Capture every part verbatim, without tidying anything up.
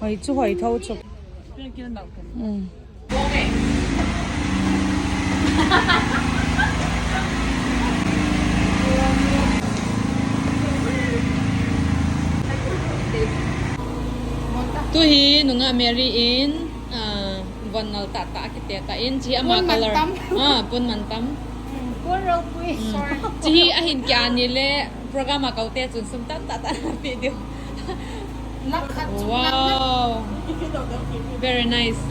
Hoi chu hoi tho chu. Tu hi nungak Mary in, von nal tah tah a kite ta in, chi ama color. Pun man tam. Chi hi a hin kia ni le program a kote chun sum tam tah tah a pe diu. Wow. Very nice.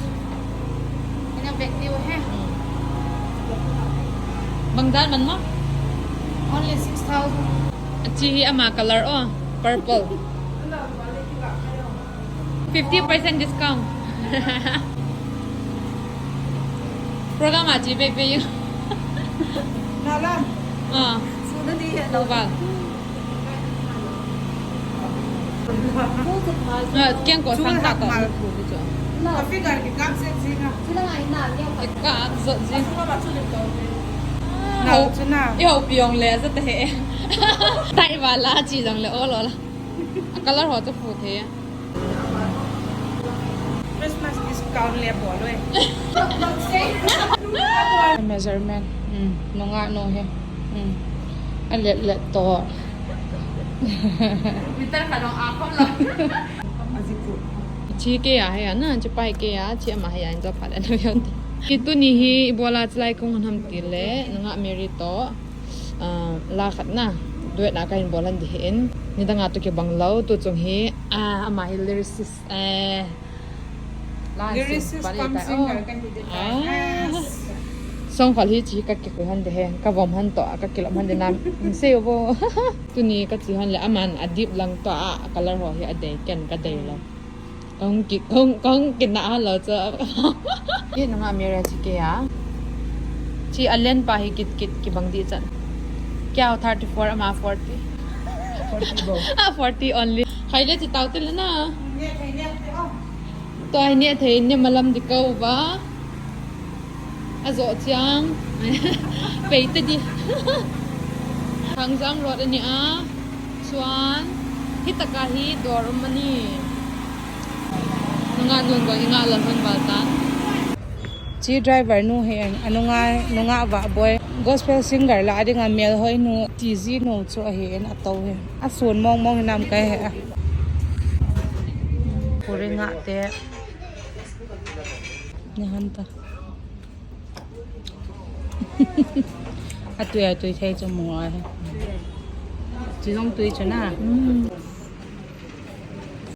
Bang dan man ma? Only six thousand. Chi hi ama color aw, purple. Fifty percent discount. Program a chi bek bek. Nalam. Ah. Suna di he lo. Kiang ko sang ta ko. Ka figure kikap zet zing a. Kikap zet zing. Nau chu na. I ho piang le zet he. Tai va la chi zang le o lo la. A color ho chu fu thei a. Christmas discount le bawl ui. Measurement. Nungak nu hi. A let let tawh. Meter khat dong a khawm lo. Chi kei a hei a na, chi pai kei a, chi ama hei a in zaw phat a na viau ti. Hi tuni hi i bawl a chi lai kung hun ham ti le, nungak Mary tawh la khat na, duet na ka hin bawl han di hi in, nidang a tawh kibang lo, tu chung hi, ama hi lyricist, lyricist cum singer ka hi di tai. Song khal hi chi ka kikhui han di he, ka vom han tawh a ka kilawm han di nam, sei vo. Tuni ka chi han leh aman a deep lang tawh a, a color haw hi a dei, ken ka dei lo. Ka hung ki, ka hung, ka hung kinah han lo chu. Hi nungak Mary chi kei a. Chi a len pa hi kit kit kibang di chan. Kei a thirty four, ama forty. Forty bo. A forty only. Khai le chi tau ti le na. Tua hi ne thei ne malam di kau va. A zo chiang. Pei te di. Thangzam road a ni a. Chuan, hi tak a hi dawr um a ni. Nungak nun bang i ngah lo hun val ta. Chi driver nu hi a nungak, nungak Vahbawi gospel singer la ding a mêlhoi nu, ti zi nu chu ahi in a to hi. A sûn mawng mawng hi nam ka he a. Puri ngah te. Ni han ta. A tui a tui thei chu mu a hi. Chi zong tui chu na.